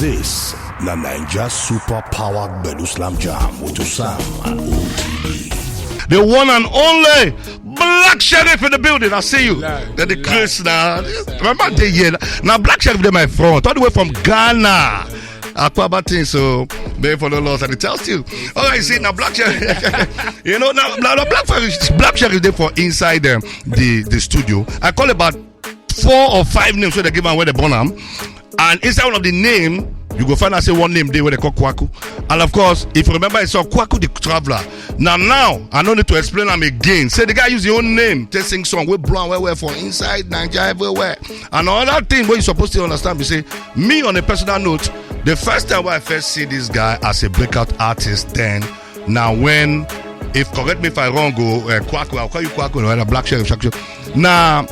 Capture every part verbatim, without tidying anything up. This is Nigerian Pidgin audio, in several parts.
This na Naija Super Power Gbedu Slam Jam with Osam and O T D. The one and only Black Sheriff in the building. I see you. Then the Chris now. Remember the year. Now Black Sheriff, they my front. All the way from Ghana. Akpaba thing, so may for the loss and it tells you. All right, you see now Black Sheriff. You know now, now, now Black Sheriff, Black Sheriff is there for inside um, the the studio. I call about four or five names where they give am where they born am. And inside one of the name, you go find out say one name dey where they call Kwaku. And of course, if you remember, it's Kwaku the Traveler. Now, now I no need to explain am again. Say the guy use his own name, take sing song, we blow am well well for inside Naija everywhere. And another thing wey you suppose to understand be say me on a personal note, the first time wey I first see this guy as a breakout artist then na when, if correct me if I wrong o, uh, Kwaku, I'll call you Kwaku, no, Black Sheriff, Sheriff. Na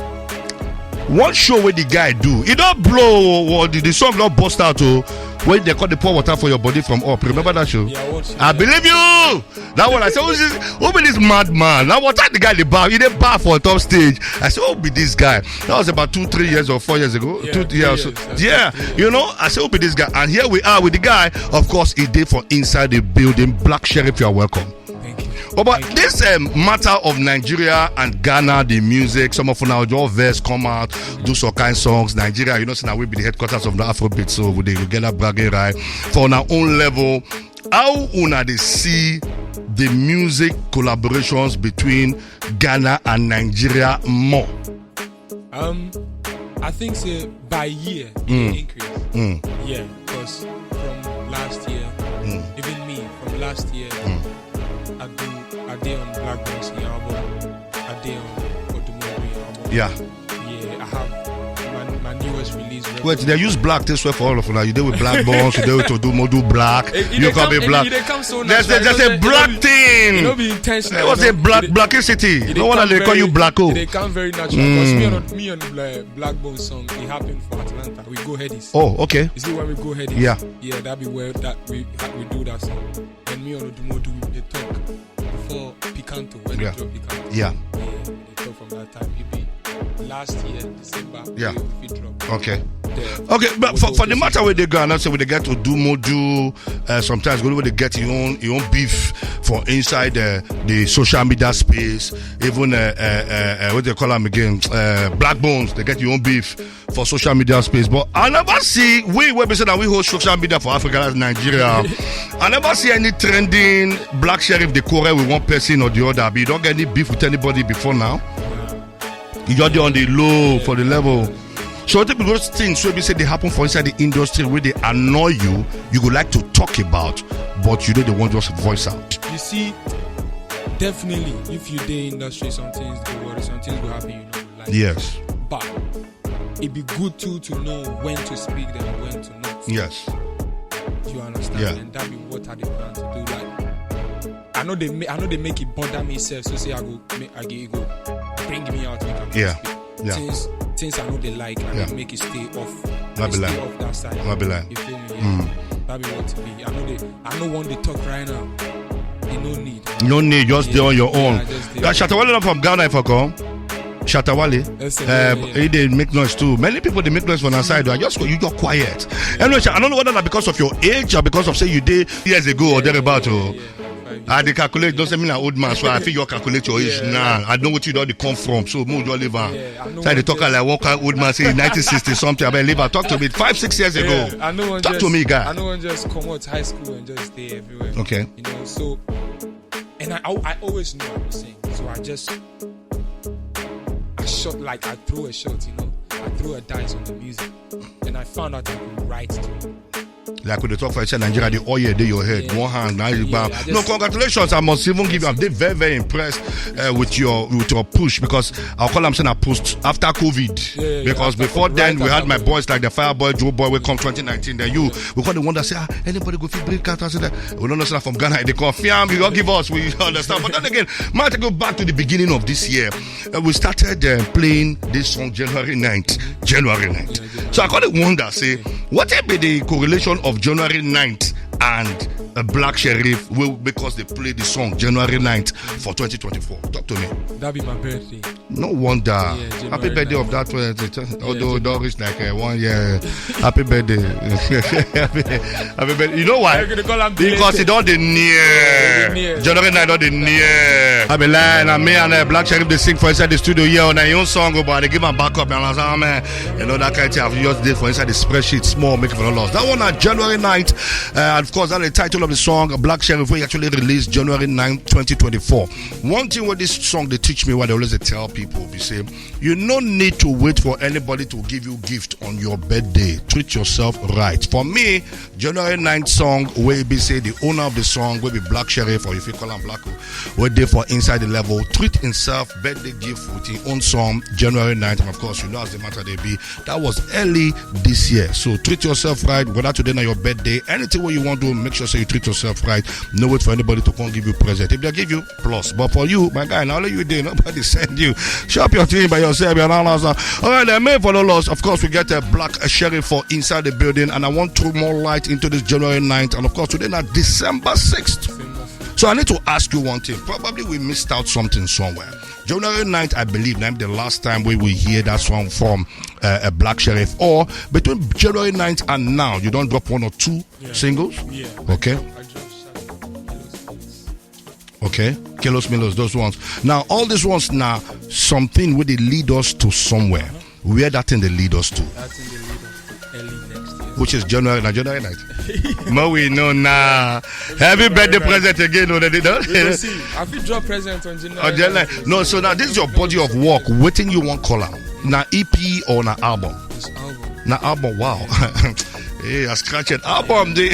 one show wey the guy do, e don blow, or the, the song don burst out o. When they call the pour water for your body from up, remember that show? Yeah, I watched it. I believe you. That one I say, who is this, who be this madman? Now what the guy dey bar? He dey bar for top stage. I say, who be this guy? That was about two, three years or four years ago. Yeah, two three years. Years, yeah, you know, I say, who be this guy? And here we are with the guy. Of course, he dey for inside the building. Black Sheriff, you are welcome. Thank you. But, but this um, matter of Nigeria and Ghana, the music, some of una just verse come out, do some kind songs. Nigeria, you know, so now we be the headquarters of the Afrobeat, so we dey get that bragging right. For our own level, how una dey see the music collaborations between Ghana and Nigeria more? Um, I think say by year mm. increase. Mm. Yeah, because from last year, mm. even me from last year, mm. I do I did on Black Bones album, I did on Odumobi album. Yeah. Yeah, I have my, my newest release. Wait, they use black this way for all of now. You deal with black bones, you deal with to do model black. It, it you can be black. It, it so there's, there's a black thing. You know, be intentional. It was a black blackicity. No one they call you blacko. They come very natural. Because mm. me on me on uh, black bones song, it happened for Atlanta. We go headies. Oh, okay. You see when we go headies? Yeah. Yeah, that be where that we we do that song. And me on Odumodu, we dey talk before Picanto, when yeah. they drop Picanto. Yeah. yeah. They talk from that time. Maybe last year, December, yeah. we fit drop. Okay. The, okay, but for, for the matter where they go, and I say we they get Odumodu, uh, sometimes go they get your own your own beef for inside uh, the social media space, even uh, uh, uh, uh, what they call them again, uh, black bones, they get your own beef for social media space, but I never see we wey be say that we host social media for Africa, that's Nigeria. I never see any trending black sheriff dey quarrel with one person or the other. But you don't get any beef with anybody before now. You just dey on the low for the level. So I think those things wey be say they happen for inside the industry where they annoy you, you go like to talk about, but you know they won't just voice out. You see, definitely, if you dey industry, some things go worry, some things go happen. You know, like yes, but it be good too to know when to speak them, when to not. Yes. You understand? Yeah. And that be what I dey plan to do. Like, I know they, ma- I know they make it bother me self. So say I go, make, I go, it go bring me out. Make I yeah. Speak. Yeah. Things, things I know they like, and yeah. They make it stay off. Not be stay like. Off that side. Not be like. You feel me? Yeah. Mm. That be what to be. I know they, I know one they talk right now. They no need. No need. Just yeah. Stay on your own. Yeah, just stay yeah, on. Shatta Wale from Ghana, if I come. Shatta Wale, uh, yeah, yeah. He dey make noise too. Many people dey make noise for that side. I just you just quiet. Anyway, I don't know whether that because of your age or because of say you did years ago or thereabout. Yeah, yeah, yeah, I dey calculate. Don't say me na old man, so I feel you calculate your age now. I know what you don come from, so move your liver. Yeah, so I dey talk like one kind old man say nineteen sixty something. I believe I talked to me five six years ago. I know. Talk just, to me, guy. I know. One just come out high school and just stay everywhere. Okay. You know, so and I, I, I always knew I was saying, so I just I shot like I threw a shot, you know. I threw a dice on the music, and I found out I could write to it. Like we dey talk for inside Nigeria, the oil dey your head, yeah. One hand, now you yeah, bam. Just, no, congratulations! I must even give you. I'm very, very impressed uh, with your with your push because I'll call them saying I pushed after COVID. Yeah, yeah, because after before COVID, then right we had my boys like the Fireboy, Joe Boy, we come twenty nineteen. Then you, yeah. We call the one that say ah, anybody go fit break out and say that. We don't know from Ghana, they confirm. You don't give us. We understand. But then again, might go back to the beginning of this year. Uh, we started uh, playing this song January ninth. January ninth. So I call it wonder, say, what be the correlation of January ninth and a Black Sheriff will make us dey play the song January ninth for twenty twenty-four. Talk to me. That be my birthday. No wonder. Yeah, January Happy birthday ninth. Of that twenty. Although it don't reach like uh, one year. Happy birthday. Happy, happy birthday. You know why? You're gonna call am Because belated. It don't dey near. Near. January ninth don't dey near. I be lying. I me and uh, Black Sheriff they sing for inside the studio here on our own song, but they give am back up. You understand, man? You know that kind of thing. I've just did for inside the spreadsheet small, make it for the loss. That one on January ninth. Uh, and of course, that's the title of the song, Black Sheriff, we actually released January ninth, twenty twenty-four. One thing what this song they teach me, what they always dey tell people, be say, you no need to wait for anybody to give you gift on your birthday. Treat yourself right. For me, January ninth song, where be say the owner of the song will be Black Sheriff, or if you call him Black, will dey for inside the level. Treat himself, birthday gift with his own song, January ninth. And of course, you know as the matter they be. That was early this year. So treat yourself right. Whether today na your birthday, anything what you want to do, make sure say you treat yourself right. No wait for anybody to come give you present. If they give you, plus. But for you, my guy, now only you dey, nobody send you. Shop your thing by yourself. You're not lost. All right, then may follow us. Of course, we get a Black Sheriff for inside the building, and I want to throw more light into this January ninth. And of course, today na December sixth. So I need to ask you one thing. Probably we missed out something somewhere. January ninth, I believe, na the last time we will hear that song from uh, a Black Sheriff. Or between January ninth and now, you don't drop one or two singles. Yeah. Okay. I just shot Kilos Kilos. Okay. Kilos Milos, those ones. Now, all these ones now, something will they lead us to somewhere. Where that thing they lead us to, That's in the lead of early next year. Which is January, na January ninth. But we know now. Happy birthday present again. No, they don't. We will see. I fit drop present on January. Oh, January. No, so now this is your body of work. Waiting you won't call am. Na E P or na album? This album. Na album. Wow. Hey, I scratch it. Album. The,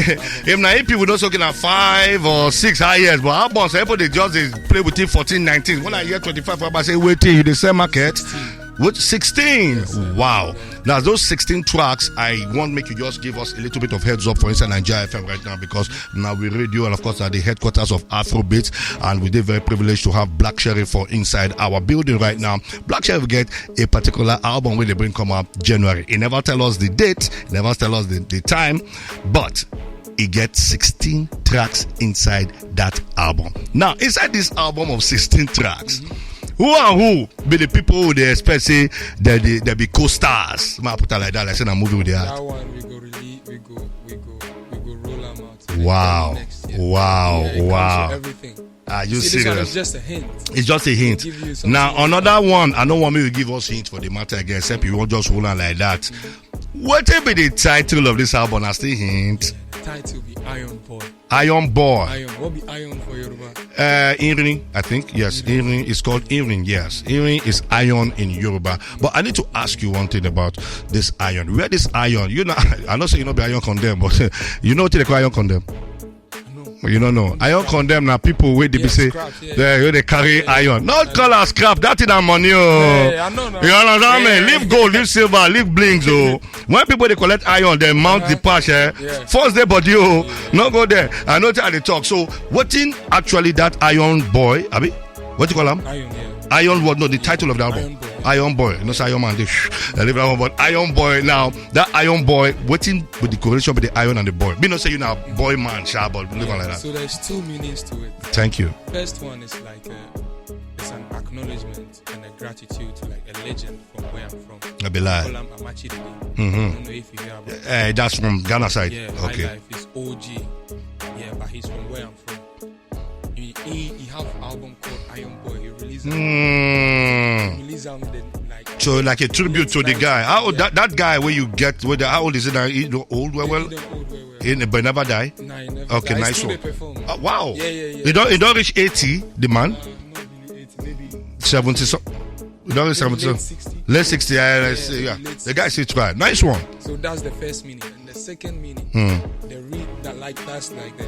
if na E P, we don't talking at five or six high years, but albums, people they just they play within fourteen, nineteen. When I hear twenty-five, I say, waiting, you the same market. With sixteen. Wow. Now, those sixteen tracks, I want make you just give us a little bit of heads up for inside Nigeria F M right now, because now we radio and, of course, at the headquarters of Afrobeat, and we are very privileged to have Black Sheriff for inside our building right now. Black Sheriff get a particular album where they bring come up January. He never tell us the date, never tell us the, the time, but he get sixteen tracks inside that album. Now, inside this album of sixteen tracks, who and who be the people who they expect say that they, they be co-stars? Ma put it like that, like say na movie with the That art. One we go release, we go, we go, we go roll them out. Wow. Next year. Wow. Yeah, it comes Wow. with everything. Are you See, this one serious? Is just a hint. It's just a hint. Give you something. Now, another one, I don't want me to give us hint for the matter again, except you won't just hold on like that. What will be the title of this album? I still hint. The title be Iron Boy. Iron Boy. Iron. What be iron for Yoruba? Uh, irin, I think. Yes, irin is called irin. Yes, irin is iron in Yoruba. But I need to ask you one thing about this iron. Where this iron? You know, I know say you know be iron condemn, but you know what they call iron condemn? No. You don't know. Iron condemn now people where they be Yes, say scrap, yeah. they, they carry iron. Not call us scrap. That is our money. Oh. Yeah, I know now. You understand Yeah. Me? Leave gold, leave silver, leave blings. Oh. When people they collect iron, they mount the patch. Eh? Yeah. Force their body. Oh. No go there. I know how they talk. So what in actually that iron boy? Abi, what you call him? Iron, yeah. Iron what? No, the title of the album. Iron Boy. Iron Boy. No, say Iron Man. They, I leave that one, but Iron Boy now. That Iron Boy. Waiting with the correlation with the iron and the boy. Me not say you now boy man, sharp, but leave it like that. So there's two meanings to it. Thank you. First one is like a, it's an acknowledgement and a gratitude to like a legend from where I'm from. I be lie. Kolam Amachidede. Mm-hmm. I don't know if you hear about. Eh, that's from Ghana side. Yeah, Okay. High Life is O G. Yeah, but he's from where I'm from. He, he, he have an album called Iron Boy. He released Mm. he released album then like So like a tribute to the Nice. Guy. How old Yeah. that, that guy where you get where the, how old is it now? He old well well. He didn't old well, well. He, but never die. Nah, he never Okay, died. Nice Still one. They perform. Oh, wow. Yeah, yeah, yeah. He don't he don't reach eighty, the man. Uh, not really eighty, maybe Seventy so. He don't reach seventy so. Late sixty. Late sixty. Yeah, yeah, Yeah, yeah. late The guy still try. Nice one. So that's the first meaning. And the second meaning, Hmm. the read that like that's like the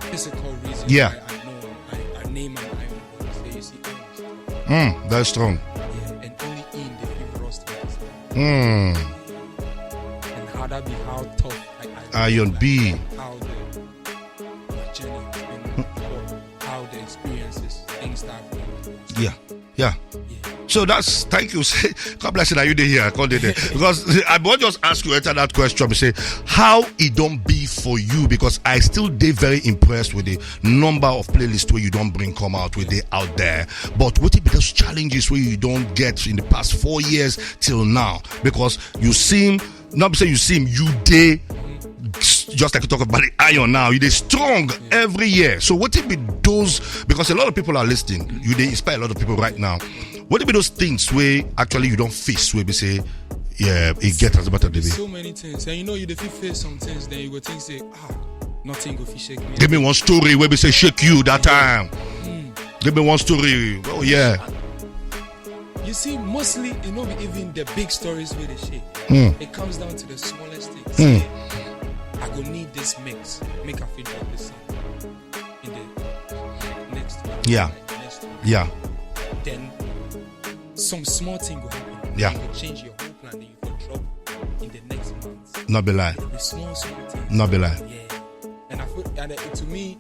physical reason Yeah. Why I know I, I name an iron boy. So you see, iron. Mm, that's strong. Yeah, and only in the give rust. Mm. And how that be how tough I, I Iron B. How the journey has been, or how the experiences, things that have been. Yeah. Yeah. So that's, thank you. Say, God bless you. Now you dey here. I can't dey there because I want just ask you, enter that question. Say how it don't be for you, because I still dey very impressed with the number of playlists where you don't bring come out with the out there. But what it be those challenges where you don't get in the past four years till now? Because you seem, not say you seem, you dey, just like you talk about the iron now, you dey strong every year. So what it be those, because a lot of people are listening, you dey inspire a lot of people right now. What it be those things where actually you don't face, where we say, yeah, it get as better to be? So many things, and you know you dey fit face some things, then you go think say, ah, nothing go fit shake me. Give me one story where we say shake you that time. Give me one story. Oh yeah. You see, mostly it no be even the big stories where they shake. It comes down to the smallest things. Say, I go need this mix, make I fit drop this song in the next week, Yeah. next week. Yeah. Then some small thing go happen. Yeah. You go change your whole plan, then you go drop in the next month. Not be lie. The small small thing. Not be lie. Yeah. And I feel, and uh, to me,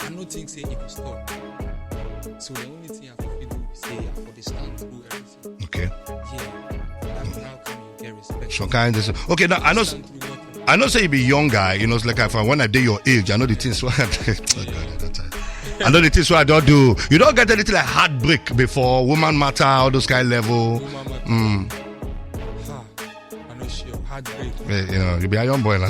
I don't think say it will stop. So the only thing I can do is say I for the stand through everything. Okay. Yeah. That's how come you get respect. So kind of, okay. Now I know. Stand through nothing. I know say you be young guy, you know, it's like if I, when I dey your age, I know the things what I, oh God, I don't tell you. I know the things what I don't do. You don't get anything like heartbreak before, woman matter, all those kind level. Woman matter. Mm. Ha. I know she heartbreak. Eh, you know, you be a young boy now.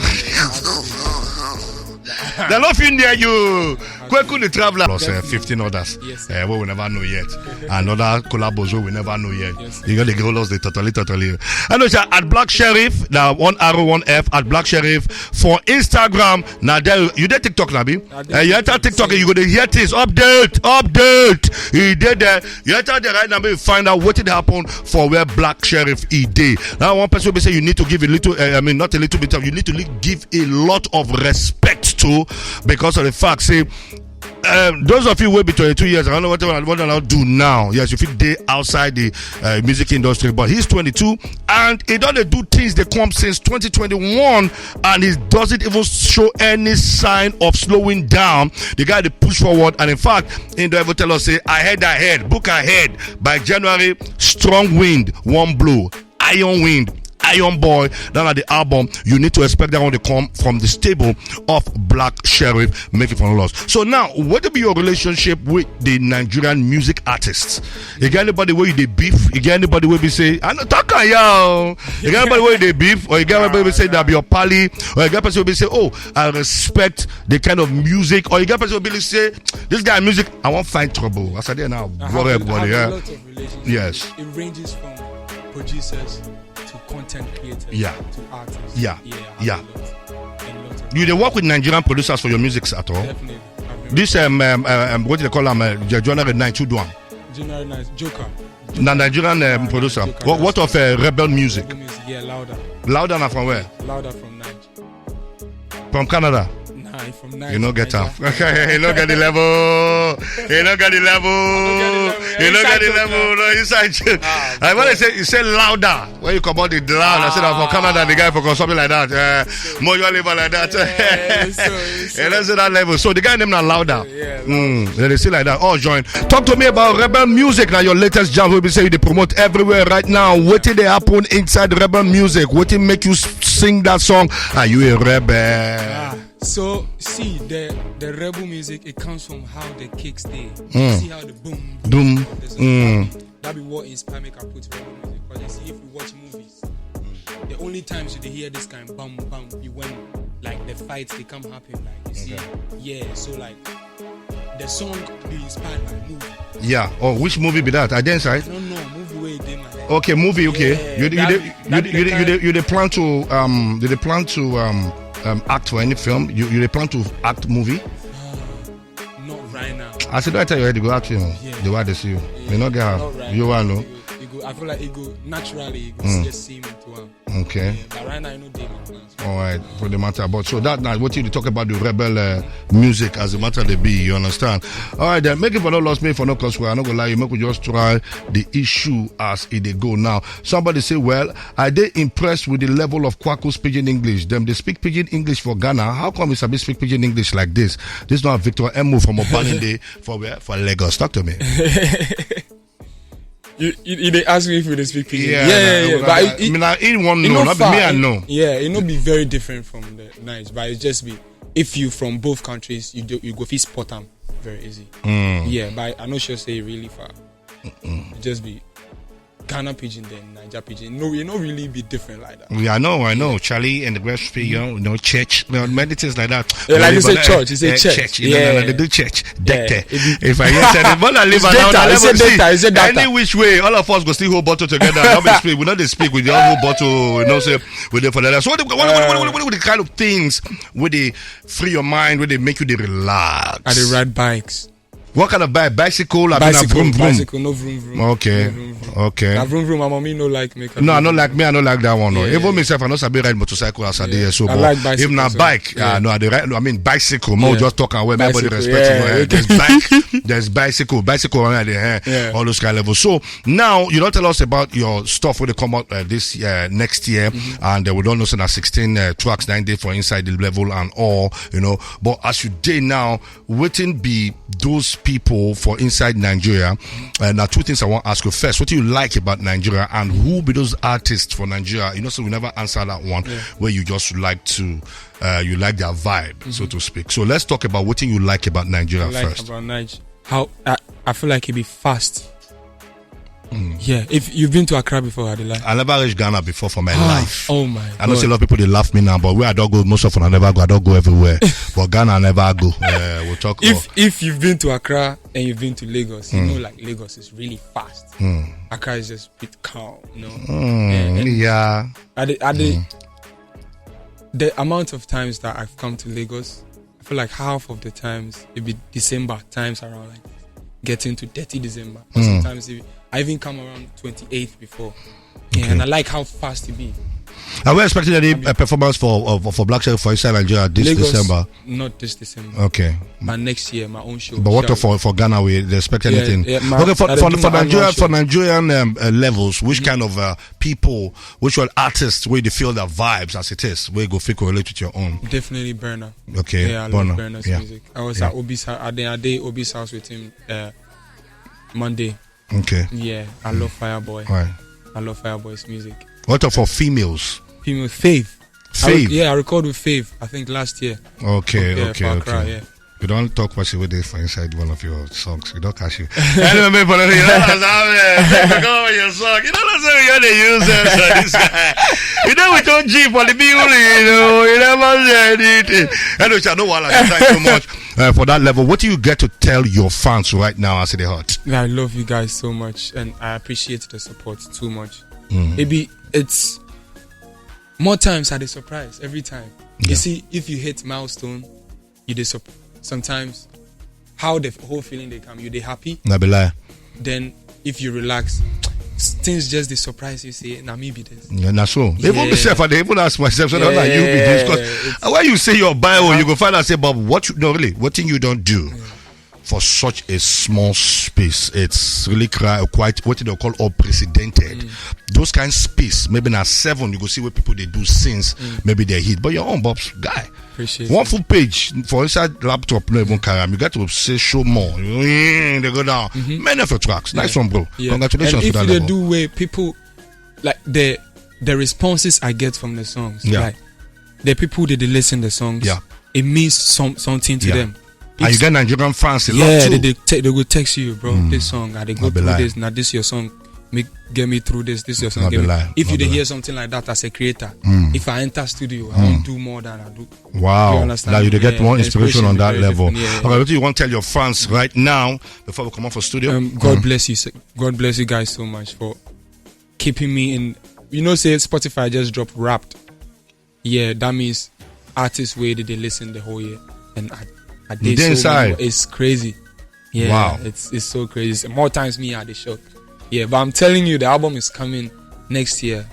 They love you near you. Kweku the traveler. Plus uh, fifteen others. Yes. Uh, we will never know yet. Another collabos we will never know yet. Yes. You got the girls they totally, totally. I know sir, at Black Sheriff, now one arrow, one F at Black Sheriff for Instagram. Now there you dey TikTok, Nabi. I dey Uh, you enter TikTok, TikTok, you go to hear things. Update, update. He did there. You enter the right number, you find out what did happen for where Black Sheriff he did. Now one person will say you need to give a little, uh, I mean, not a little bit of, you need to li- give a lot of respect to, because of the fact, say, um, those of you who will be twenty-two years, I don't know what I want to do now. Yes, if you dey outside the uh, music industry, but he's twenty-two and he don't do things they come since twenty twenty-one, and he doesn't even show any sign of slowing down. The guy they push forward, and in fact, he don't even tell us say ahead, ahead, book ahead by January. Strong wind, one blow, iron wind. Iron Boy, that are the album. You need to expect that one to come from the stable of Black Sheriff, make it for us. So now, what will be your relationship with the Nigerian music artists? You get anybody where you dey beef? You get anybody where we say, I know talk on y'all. You get anybody where you dey beef, or you get anybody where say that be your pally, or you get person where we say, oh, I respect the kind of music, or you get person where we say, this guy music, I won't find trouble. As I did now, I have, worry a, I everybody, have yeah. a lot of relationships. Yes. It ranges from producers to content creators Yeah. to artists. Yeah. Yeah. I have Yeah. A lot, a lot of You dey work with Nigerian producers for your music at all? Definitely. I've been This um, um, uh, um what do they call him? Uh, Jonah Nine Chuduan. General Nice Joker. Na Nigerian um, producer. What, what of uh, Rebel Music? Rebel Music. Yeah, louder. Louder na from where? Louder from Niger. From Canada. Nah, he from Niger. You no get am. Niger. You no get the level. You no get the level. You no get the Inside joke, level. No inside joke. Ah, I want to say you say louder. When you come out the loud, I said that for Canada, the guy for something like that. Uh, more your level like that. Yeah, so, so. Yeah, that's that level. So the guy named now louder. Yeah, Mm, then they say like that. Oh, join. Talk to me about Rebel Music. Now your latest jam will be say they promote everywhere right now. What did they happen inside Rebel Music? What did make you s- sing that song? Are you a rebel? Ah, so see the the rebel music. It comes from how the kicks they Mm. see how the boom Doom. There's a Mm. That be what inspire me can put rebel music. But you see if you watch movies, the only times you dey hear this kind bam bam be when like the fights they come happen. Like you see, yeah. So like the song be inspired by movie. Yeah. Oh, which movie be that? I didn't say. I don't know movie where it dey my head. Okay, movie. Okay. Yeah, you, you, that dey- be- you, that be you, the dey- you, dey- you dey plan to um you dey plan to um um act for any film? You you dey plan to act movie? Not right now. I said, don't tell you head to go act film. Yeah. The way they see you. Yeah, You know, get not right you now. want no. It go, it go, I feel like it go naturally. It go Mm. just seem to am. Okay. Yeah, but right now, I know they my plans. All right, for the matter. But so that now, what you talk about the rebel uh, music as a matter they be, you understand? All right, then make it for no loss, me for no cause. I no go lie, you make we just try the issue as it they go now. Somebody say, well, I dey impressed with the level of Kwaku's pidgin English. Them they speak pidgin English for Ghana. How come we sabi speak pidgin English like this? This now Victor Emu from Obalinde for where? For Lagos. Talk to me. You, you, you dey ask me if we dey speak pidgin. Yeah, yeah, yeah. But I, I mean, I, in one no, not me, I know. Yeah, it no be very different from the Niger, but it just be if you from both countries, you do you go fit spot am very easy. Mm. Yeah, but I no sure say e really far. Mm-mm. It just be Ghana pidgin then Niger pidgin. No, it no really be different like that. Yeah, I know, I know. Charlie and the West Field, you know, church, you know, many things like that. Yeah, like you say, church, you say church. Church, you know, yeah. They do church. Data. If I hear said, but I live around data. It's data. It's data. Any which way, all of us go still hold bottle together. Not be speak. We not dey speak. We just hold bottle. You know, say we dey for that. So what, what, what, what, what, what the kind of things would they free your mind? Would they make you dey relax? I dey ride bikes. What kind of bike? Bicycle? I bicycle, mean, vroom, vroom. Bicycle, no vroom vroom. Okay, no vroom, vroom. Okay. Now vroom vroom, my mommy no like make. No, I no like me. I no like that one. No. Yeah, even yeah. Myself, I no sabi ride motorcycle as I dey here. So, I like bicycle. If na bike, yeah. Uh, no, I dey ride. No, I mean bicycle. More yeah. Just talk and where everybody respect. Yeah, yeah. There's bike, there's bicycle, bicycle around there. Eh? Yeah. All those kind of levels. So now you don't tell us about your stuff when they come out uh, this uh, next year, mm-hmm. And uh, we don't know say na sixteen uh, tracks, nine day for inside the level and all, you know. But as you dey now, wetin be those people for inside Nigeria? And now two things I want to ask you. First, what do you like about Nigeria, and who be those artists for Nigeria? You know, so we never answer that one yeah. Where you just like to, uh, you like their vibe, mm-hmm. So to speak. So let's talk about what you like about Nigeria I like first. About Nigeria, how I, I feel like it be fast. Mm. Yeah, if you've been to Accra before, I like. I never reached Ghana before for my ah, life. Oh my! I know say a lot of people they laugh me now, but where I don't go, most of them I never go. I don't go everywhere, but Ghana I never go. Uh, we'll talk. If about... if you've been to Accra and you've been to Lagos, mm. You know like Lagos is really fast. Mm. Accra is just a bit calm, you know. Mm, yeah. At the, at the, mm. The amount of times that I've come to Lagos, I feel like half of the times it be December times around like getting to thirty December. Mm. Sometimes it, I even come around twenty-eighth before. Yeah, okay. And I like how fast it be. Are we expecting any uh, performance for uh, for Black Sherif for inside Nigeria this Lagos, December? Not this December. Okay. But next year, my own show. But what for for Ghana? We they expect anything? Yeah, yeah, my, okay, for, for, for Nigerian um, uh, levels, which mm-hmm. Kind of uh, people, which one artists where they feel their vibes as it is, where go fit correlate with your own? Definitely Burna. Okay, yeah, I Burna. Love Burna's yeah. Music. I was yeah. At Obi's house. I did, I did Obi's house with him uh, Monday. Okay. Yeah, I love Fireboy. Right. I love Fireboy's music. What are for females? Female Faith. Faith. I, yeah, I recorded with Faith. I think last year. Okay, yeah, okay, okay. Yeah. You don't talk what you would for inside one of your songs. You don't catch you. Anyway, but you know what I'm saying? Come on, your song. You know what I'm saying? You use this guy. You know we don't G for the beauty. You know, you never say anything. Anyway, I know what I thank you so much uh, for that level. What do you get to tell your fans right now as they hot? I love you guys so much, and I appreciate the support too much. Mm. Maybe it's more times I dey surprise every time. Yeah. You see, if you hit milestone, you dey sup- sometimes how the whole feeling they come, you dey happy. Na be lie. Then if you relax, things just dey surprise you. Say, na me be this. Yeah, na so. Yeah. Even myself, I dey even ask myself, so yeah, na you be this. Because when you say your bio, uh-huh. You go find out say, Bob, what you no really, what thing you don't do. Yeah. For such a small space, it's really cry, quite what they call unprecedented. Mm. Those kind of space, maybe now seven, you go see what people they do since, mm. Maybe they hit. But your own, Bob's guy. Appreciate one it. Full page for inside laptop, no even carry. You got to say show more. They go down. Mm-hmm. Many of your tracks. Nice one, bro. Yeah. Congratulations. And if they do way, people like the the responses I get from the songs, yeah. Like the people that they listen the songs, yeah. It means some something to yeah. Them. And you get Nigerian fans a yeah, lot too. They, they, te- they go text you, bro. Mm. This song, I they go through like, this. Now this your song, make get me through this. This your song. If you they hear something like that as a creator, mm. If I enter studio, I don't do more than I do. Wow! You understand? Now you get yeah, more inspiration on that level. Yeah, yeah. Okay, what do you want to tell your fans right now before we come off for studio? Um, God mm. Bless you. God bless you guys so much for keeping me in. You know, say Spotify just dropped Wrapped. Yeah, that means artists where did they listen the whole year and I, I did so inside. It's crazy. Yeah, wow. It's it's so crazy. It's more times me at the show. Yeah, but I'm telling you, the album is coming next year.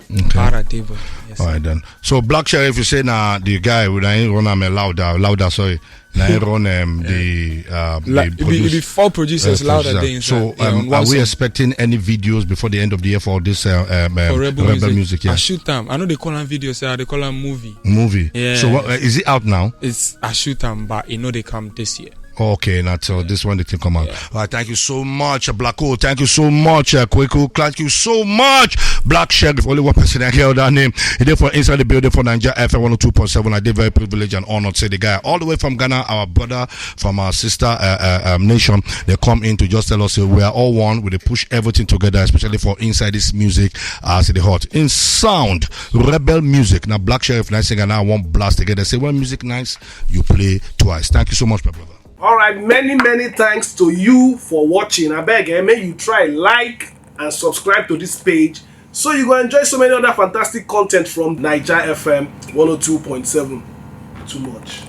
Okay. Para Debo. Yes. All right then. So Black Sherif, you say now the guy with I run am louder, louder. Sorry, now I run um, the, uh, La- the, produce, be, be four producers uh, louder. Producer. So um, yeah, are we song. Expecting any videos before the end of the year for this uh, um, um, for Rebel, Rebel music? Music yeah. I shoot them. I know they call them videos. Uh, they call them movie. Movie. Yeah. So what, uh, is it out now? It's I shoot them, but you know they come this year. Okay, not so. This one the thing come out. All right, thank you so much, uh, Black Hole. Thank you so much, uh, Kweku. Thank you so much, Black Sheriff. Only one person I hear that name. He there for inside the building for Niger F M one oh two point seven. I did very privileged and honored. Say the guy all the way from Ghana, our brother from our sister uh, uh, um, nation. They come in to just tell us say we are all one. We dey push everything together, especially for inside this music. Uh, see the hot in sound, rebel music. Now Black Sheriff, nice singer. Now I want blast together. Say when music nice, you play twice. Thank you so much, my brother. All right, many many thanks to you for watching. I beg, eh, make you try like and subscribe to this page so you go enjoy so many other fantastic content from Niger F M one oh two point seven. Too much.